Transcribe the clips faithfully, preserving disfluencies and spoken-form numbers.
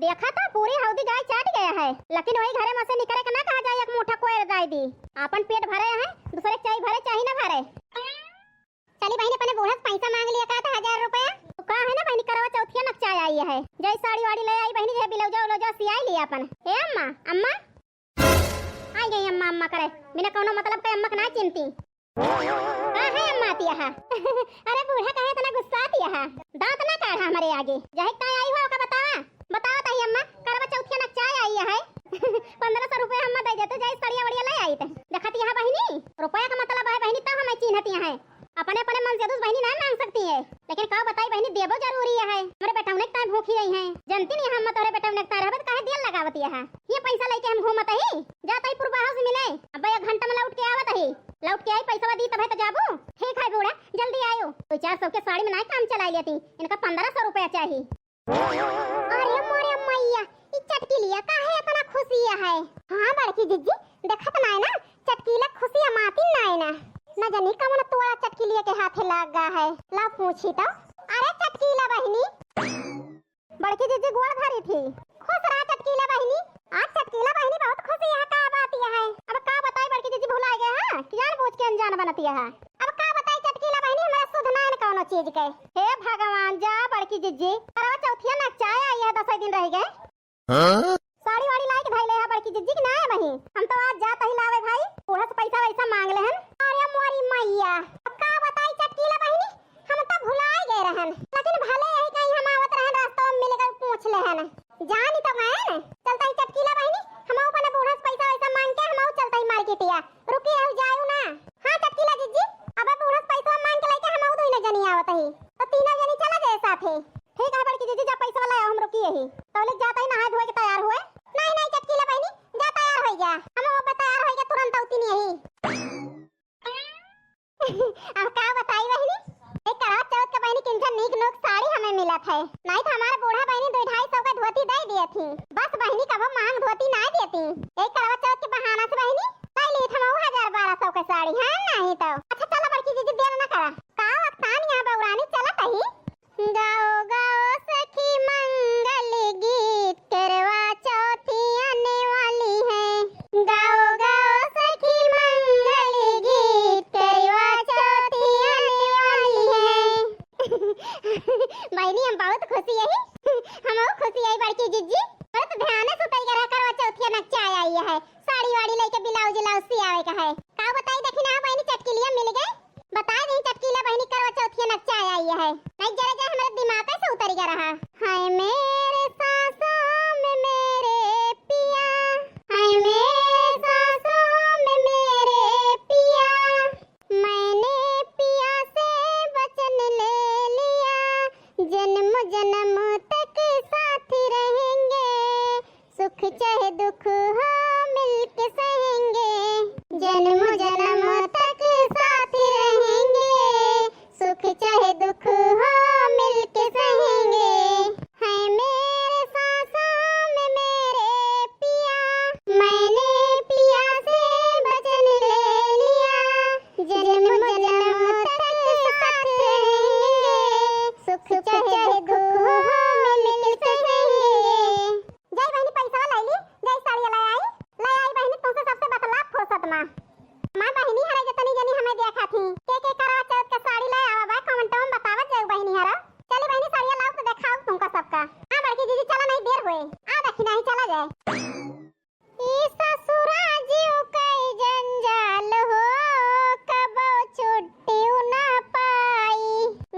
देखा तो पूरी हौदी गाय चाट गया है, लेकिन वही घरे में से निकरे के ना कहा जाए, एक मुट्ठा कोयर दाई दी। आपन पेट भरे है, दूसरे के चाही भरे चाही ना भरे। चली बहिनी, अपने बूढ़ा से पैसा मांग लिया का तो हजार रुपया। तो का है ना बहिनी, करवा चौथिया नकचाय आई है, जाई साड़ी वाड़ी ले आई बहिनी, जे ब्लाउजा उलाउजा सियाई लिया अपन। ए अम्मा, अम्मा, आई गई अम्मा, अम्मा करे, बिना कौनो मतलब के अम्मा के ना चिन्हती। का है अम्मा तिया हा? अरे बूढ़ा काहे इतना गुस्सात यहा? दांत ना काढ़ा हमरे आगे। जाहिक ताई आई हो का बतावा, बतावा ताई अम्मा, करवा चौथिया नकचाय आई है। पन्द्रह सौ रुपया अम्मा दे देते, जाई सड़िया वड़िया ले आई ते। देखत यहा बहिनी, रुपया का मतलब है बहिनी, तब हमें चिन्हत यहा है। अपने अपने मन से दूस बहिनी ना मांग सकती है, लेकिन का बताई बहिनी, देबो जरूरी है। हमरे बेटौने के ताई भूखी रही है, जनती नहीं हम तोहरे बेटौने के ताई रहबे तो काहे देर लगावत यहा। ये पैसा लेके हम घूमत ही, जात ही पुरबाहा से मिले। अब एक घंटा में लौट के आवत ही, लौट के आई पैसा दी तबे तो जाबू। ठीक है बूढ़ा, जल्दी आयो। दो चार सौ के साड़ी में ना काम चलाई लेती, इनका पन्द्रह सौ रुपया चाही। अरे मोरे मैया, ई चटकिलिया काहे इतना खुशिया है? हाँ बड़की जिज्जी, देखत नाय ना, चटकीला खुशिया मातिन नाय ना। न जानी कवन तोड़ा चटकिलिया के हाथे लाग गा है। ला पूछी तो। अरे चटकीला बहिनी। बड़की जिज्जी गोड़ धरी थी। खुश रहा चटकीला बहिनी। आज चटकीला बहिनी बहुत खुशिया है, का बात यह है? अब का बताई बड़की जिज्जी, भुला गए हैं कि जान बूझ के अनजान बनती है। अब का बताई चटकीला बहिनी, हमरा सुध ना है न कौनो चीज के। हे भगवान, जा बड़की जिज्जी, करवा चौथिया नकचाय आई है, दस दिन रह गए। हाँ? साड़ी वाड़ी लाई के धइले है बड़की जिज्जी की ना है बहिन। हम तो आज जात ही लावे भाई, बूढ़ा से पैसा वैसा मांग ले हन। अरे मोरी मैया, अब का बताई चटकीला बहिनी, हम तो भुलाई गए रहन, लेकिन भले यही कहीं हम आवत रहन, रास्ता में मिल गए, पूछ ले हन। जानी तो गए न, चलता ही चटकीला बहिनी, हम अपने बूढ़ा से पैसा वैसा मांग के हम चलता ही मार्केटिया। रुकी रहू जायू ना। हाँ चटकीला जिज्जी, अबे बूढ़ा से पैसा मांग के लेके हम दो ही जनी आवत ही, तो तीनों जनी चला जाए साथे। ठीक है बड़की जिज्जी, जा पैसा वाला हम रुकी यही, तो ले जाता ही नहाए धोए के तैयार हुए। नहीं नहीं चटकीला बहिनी, जा तैयार हो जा, हम वो तैयार हो जा तुरंत उतनी यही। अब का बताई बहिनी, एक करवा चौथ के बहिनी किंजन नीक नोक साड़ी हमें मिलत है, नहीं तो हमारे बूढ़ा बहिनी दो ढाई सौ का धोती दे दिए थी। बस बहिनी कबो मांग धोती ना देती, एक करवा चौथ के बहाना से बहिनी ले ली हम हजार बारह सौ के साड़ी, हाँ नहीं तो। अच्छा चलो बड़की जिज्जी देर ना करा, का वक्तान यहाँ बौरानी चलत ही। गाओ गाओ सखी मंगल गीत, करवा चौथी आने वाली है। गाओ गाओ सखी मंगल गीत, करवा चौथी आने वाली है। बहिनी हम बहुत खुशी है, हम खुशी है बड़की जिज्जी, पर तो ध्यान से उतर के रह करवा चौथिया नकचाय आई है, साड़ी वाड़ी लेके ब्लाउज उलाउज सियावे का है। का बताई देखी ना बहिनी चटकिलिया मिल गए। बता दी चटकीला बहिनी करवा चौथिया नकचाय आई है। नहीं जरा जा हमारे दिमाग से उतर गया रहा। हाय मेरे सांसों में मेरे पिया, हाय मेरे सांसों में मेरे पिया, मैंने पिया से वचन ले लिया, जन्म जन्म तक साथ रहेंगे। सुख चाहे दुख हो मिलके सहेंगे, जन्म जन्म तक साथ रहेंगे। सुख चाहे दुख हो मिलके सहेंगे, है मेरे सांसों में मेरे पिया। मैंने पिया से वचन ले लिया, जन्म जन्म तक साथ रहेंगे। सुख चाहे दुख हो मिलके सहेंगे। जाई बहिनी पैसा लाई ली, जाई साड़ी लाई आई, लाई आई बहिनी तुमसे सबसे बतला फुर्सत मा। माँ बहिनी हरे जतनी जनी हमें देखा थी, के के करवा चौथ का साड़ी लाई आवा बा, comment में बतावत जाऊ बहिनी हरा। चली बहिनी साड़िया लाओ तो देखाओ तुमका सबका। हाँ बड़की दीदी चला नहीं देर हुए, आ देखी नहीं चला जाए। ई ससुरा जीव कई जंजाल हो, कबो छुट्टी ना पाई।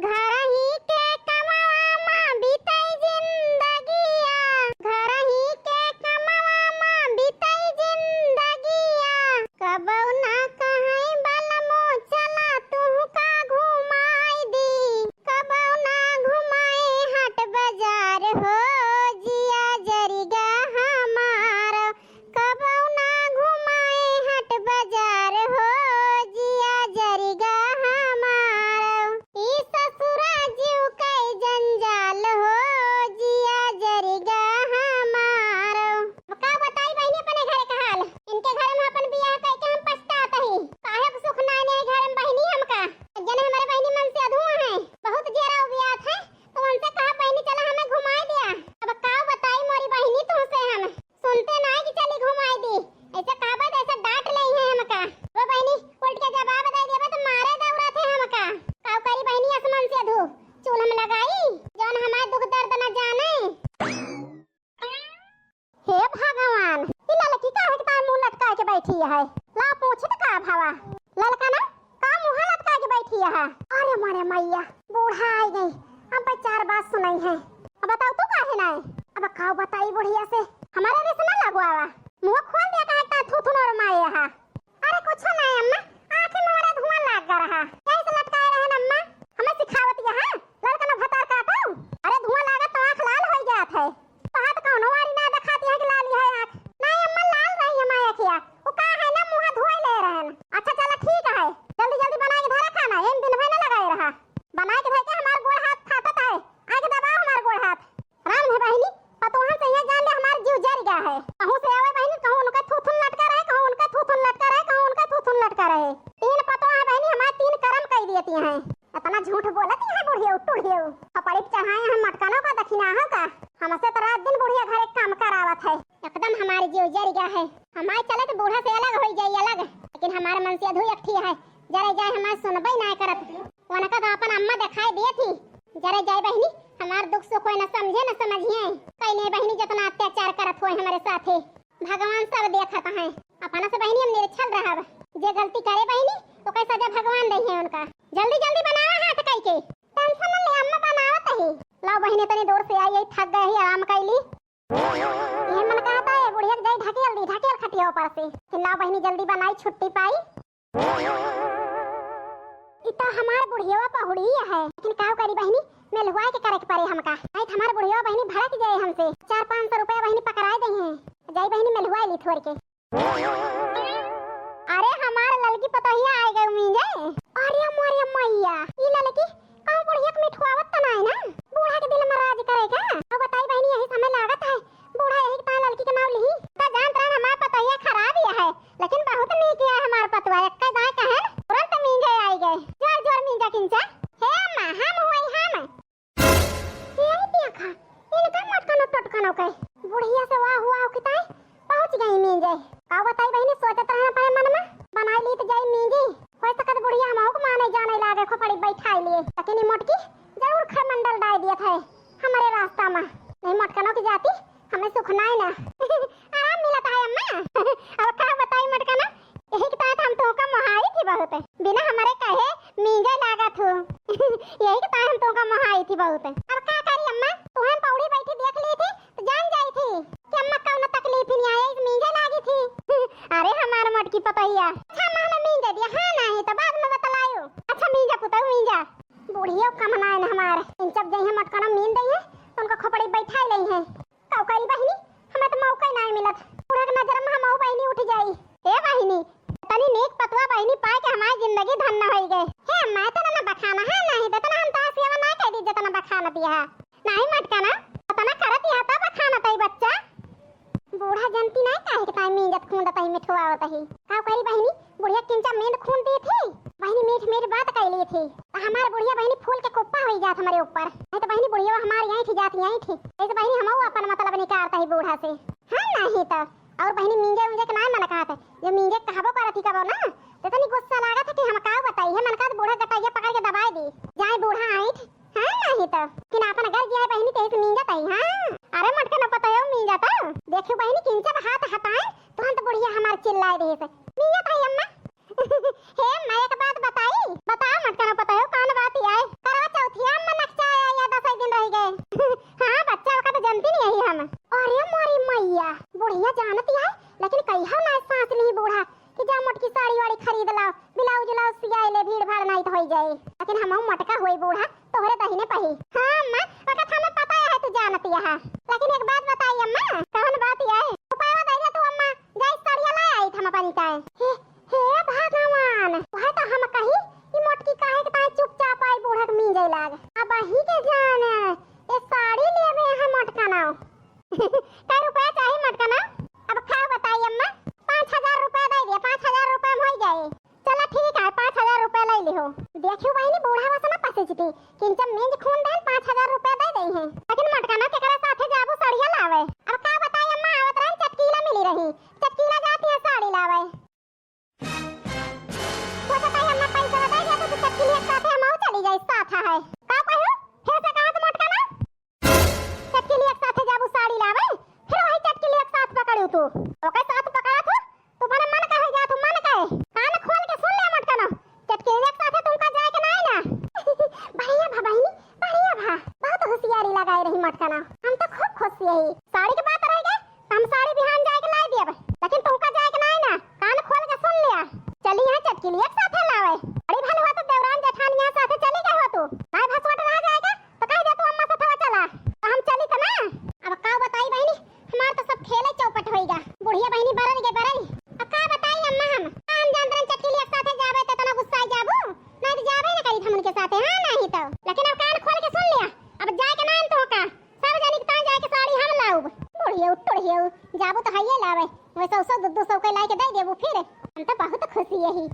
घरही के कमवा मा बीतई जिंदगिया, घरही के कमवा मा बीतई जिंदगिया। कबो ना कहई बलमो चला तुहका घुमाई दी, कबो ना घुमाई हाट बाजार हो जिया जरिगा हमार। बैठी है। ला पूछी तो का भवा? ललका ना का मुँह लटका के बैठी है? अरे मोरे मैया, बूढ़ा आई गई, अब चार बात सुनाई है। अब बताओ तू काहे ना है? अब का बताई बुढ़िया से, हमारे रिस ना लगवावा। मुँह खोल दिया काहे का थू थू नोर माए यहाँ। अरे कुछ नहीं अम्मा, आँखें में बड़ा धुआं लाग गया रहा, यही से लटकाए रहे ना अम्मा। हमें सिखावत यहाँ ललका ना भतार काटो। अरे धुआं लागत तो आँख लाल हो जात है। तोहार तो कौनो वारी ना देखाती है कि लाली है आँख। नहीं अम्मा, लाल रही हमारी अँखिया। वो का है ना, मुँह धोए ले रहन। अच्छा चला ठीक है, जल्दी जल्दी बनाए के धरा खाना, एक दिन भर ना लगाए रहा। बनाए के धर के हमार गोड़ हाथ फाटत है, आके दबाओ हमार गोड़ हाथ। राम है बहिनी, पतोहन से यहाँ जान ले हमार जीव जर गया है। कहूँ से आवे बहिनी, कहूँ उनका थूथुन लटका रहे, कहूँ उनका थूथुन लटका रहे, कहूँ उनका थूथुन लटका रहे। तीन पतोह है बहिनी, हमार तीन करम कई देती हैं। इतना झूठ बोलत है बुढ़ियो, टुढ़ियो। खपड़ी पे चढ़ाए हैं मटकनों का दखिना हो का? हमसे तो रात दिन बुढ़िया घर एक काम करावत है। एकदम हमारी जीव जर गया है। हमारे चले तो बूढ़ा से अलग हो जाई अलग, लेकिन हमारे मन से अधू एक ठी है, जरे जाए हमार सुनबई ना करत। उनका तो अपन अम्मा दिखाई दिए थी, जरे जाए बहिनी, हमार दुख सुख कोई न समझे न समझिए। कई नहीं बहिनी जितना अत्याचार करत हुए हमारे साथे। भगवान सब देखत हैं, अपना से बहिनी हम निरछल रहब। जे गलती करे बहिनी, ओकर सजा भगवान दे हैं उनका। जल्दी जल्दी बनावा हाथ कई के। टेंशन न ले अम्मा, बनावत ही। लाओ बहिनी, तनी दूर से आई, आई थक गए ही, आराम कैली। ये मन कहता है बुढ़िया के जाई ढकेल दी, ढकेल खटिया ऊपर से। कि लाओ बहिनी, जल्दी बनाई, छुट्टी पाई। ई तो हमार बुढ़िया पहुड़ी है, लेकिन का करी बहिनी, मेलहुआ के करे के पड़े हमका, नहीं तो हमार बुढ़िया बहिनी भड़क जाए हमसे। चार पाँच सौ रुपया बहिनी पकड़ाए दे हैं, जाई बहिनी मेलहुआ ली थोड़ के। अरे हमार ललकी पतोहिया आ गई मींजे। अरे मोरे मैया, ई ललकी कहूँ बुढ़िया के मिठुआवत त नाई ना? बूढ़ा के दिल में राज करे का? अब बताई बहिनी, यही समय लागत है बूढ़ा यही के तान ललकी के नाव लिही। त जानत रहन हमार पतोहिया खराब ही है, लेकिन बहुत नीक है हमार पतवा। एक्के दाएं कहन तुरंत मींजे आई गए। जोर जोर मींजा किंचा। हे अम्मा, हम हुई हम। यही देखा, इनका मटकनो टटकनो के बुढ़िया से वाह हुआ हो किताई पहुँच गई मींजे। का बताई बहिनी, सोचत रहन अपने मन में, बनाई ली त जाई मींजी। हो सकत बुढ़िया हमहू के माने जाने लागे, खोपड़ी बैठाई लिए, लेकिन ई मोटकी जरूर खरमंडल डाल दिया था हमारे रास्ता में। नहीं मटकनो की जाती, हमें सुख नाई ना। आराम मिलत है अम्मा। अब का बताई मटकना, यही के तहत हम तुमका मोहाई थी बहुत। बिना हमारे कहे मींजे लागत हो। यही के तहत हम तुमका मोहाई थी बहुत। अब का करी अम्मा, तुहें पौड़ी बैठी देख ली थी तो जान जाई थी कि अम्मा कौनो तकलीफ ही नहीं आई, मींजे लागी थी। अरे हमार मोटकी पतोहिया, अच्छा अम्मा हमें मींजे दिया, हाँ नहीं तो बाद में बतलायो। अच्छा मींजा पुतहु मींजा। बुढ़ियो कम नाय न हमार। इन सब जइहे मटकना मीन दइहे, तो उनका खोपड़ी बैठाई लइहे। का करी बहिनी, हमें तो मौका ही नाय मिलत। बूढ़ा के नजर में हमहू बहिनी उठ जाई। ए बहिनी, तनी नीक पतवा बहिनी पाए के हमारी जिंदगी धन्य होई गए। हे अम्मा, इतना ना बखाना है, नहीं तो इतना हम तो सेवा ना कर दी जितना बखान दिया है। नहीं मटकना, इतना करत यह तो बखान तई बच्चा। बूढ़ा जनती नाय काहे के ताई मींजत खूंदत ही, मिठुआवत ही। का करी बहिनी, बुढ़िया किंचा मींज खूंद दी थी। बहिनी मीठ मीठ बात कइली थी। त हमार बुढ़िया बहिनी फूल के कुप्पा होई जात हमरे ऊपर। नहीं तो बहिनी बुढ़िया हमार यहीं थी जात यहीं थी। ऐसे बहिनी हमहू अपन मतलब निकारत ही बूढ़ा से। हाँ नहीं तो। और बहिनी मींजे उंजे के नाय मन कहत है। जो मींजे कहबो करत ही कबो ना। तो इतनी गुस्सा लागत है कि हम का बताई। है मन कहत बूढ़ा गटैया पकड़ के दबाई दी। जाए बूढ़ा आइठ। हाँ, नहीं तो। किन आपन घर जाए बहिनी, तेज मींजत आई, हाँ। अरे मटकना पतोहियो मींजत। देखियो बहिनी, किंचब हाथ हटाए, तुरंत बुढ़िया हमार चिल्लाए देस। मींजत आई अम्मा। हे अम्मा, एक बात बताई, बताओ मटकना पतोहियो, कौन बात आई? करवा चौथिया अम्मा नकचा आया, या दस दिन रह गए। हाँ, बच्चा ओका तो जनती नहीं यही हम। अरे मोरी मैया, बुढ़िया जानती है, लेकिन कहियो ना सांस ली बूढ़ा। कि जा मोटकी साड़ी वाड़ी खरीद लाओ, ब्लाउज उलाउज सियाए ले, भीड़ भाड़ नाई तो होई जाए। लेकिन हमहू मोटका होई बूढ़ा, तोहरे दहिने पही। हाँ अम्मा, वक्त हमें पता है तू जानती है। लेकिन एक बात बताई अम्मा। कौन बात है? उपाय दे दे तू अम्मा, जाई साड़िया ले आई हम अपनी ताए। हे, हे भगवान, वह तो हम कही कि मोटकी काहे के ताए चुपचाप आई बूढ़ा के मींजे लाग। अब ही के जाने, ये साड़ी लेवे है मोटका नाव। कै रुपया चाही मटकना? अब का बताई अम्मा, पाँच हजार रुपया दे दिया, पाँच हजार रुपया में होई जाई। चला ठीक है, पाँच हजार रुपया ले लिहो। देखियो बहिनी, बूढ़ा वसना पसीजती, किंचब मींज खूंद देन, पाँच हजार रुपया दे दे हैं। लेकिन मटकना केकरा साथे जाबू सड़िया लावे? अब का बताई अम्मा, आवत रहन चटकीला मिली रही, चटकीला जाती है साड़ी लावे। सोचत है अम्मा पैसा दे दे तो चटकीली एक साथे हम चली जाई साथ है। का कहू? फिर से कहा तो मटकना। चटकीली एक साथे जाबू साड़ी लावे, फिर साड़ी के बात रह गए, तो हम साड़ी बिहान जाए के लाई दियब, लेकिन तुमका जाए के नाई ना, कान खोल के सुन लिया। चली यहाँ चटकीलिया के साथे लावे। बड़ी भल हुआ तो देवरान जेठानिया साथे चली गए हो तू। नाई भसवट रह जाएगा, तो कह दे तू अम्मा साथे चला। तो हम चली तो ना। अब का बताई बहिनी, हमार तो सब खेले चौपट होइगा। बुढ़िया बहिनी बरल के बरल। अब का बताई अम्मा हम? का हम जानत रहन चटकीलिया के साथे जाबे तो इतना गुस्सा जाबू? नाई तो जाबे ना करी हम उनके साथे, हाँ नाई तो। लेकिन अब कान खोल के सुन लिया, अब जाए के नाई तो का? सब जनी के ताई जाए के साड़ी हम लाउब। बुढ़ियऊ, टुढ़ियऊ, जाबू तो हइये लावे। वैसे सौ दो सौ के लाई के दे देबू फिर। हम तो बहुत खुशी यही।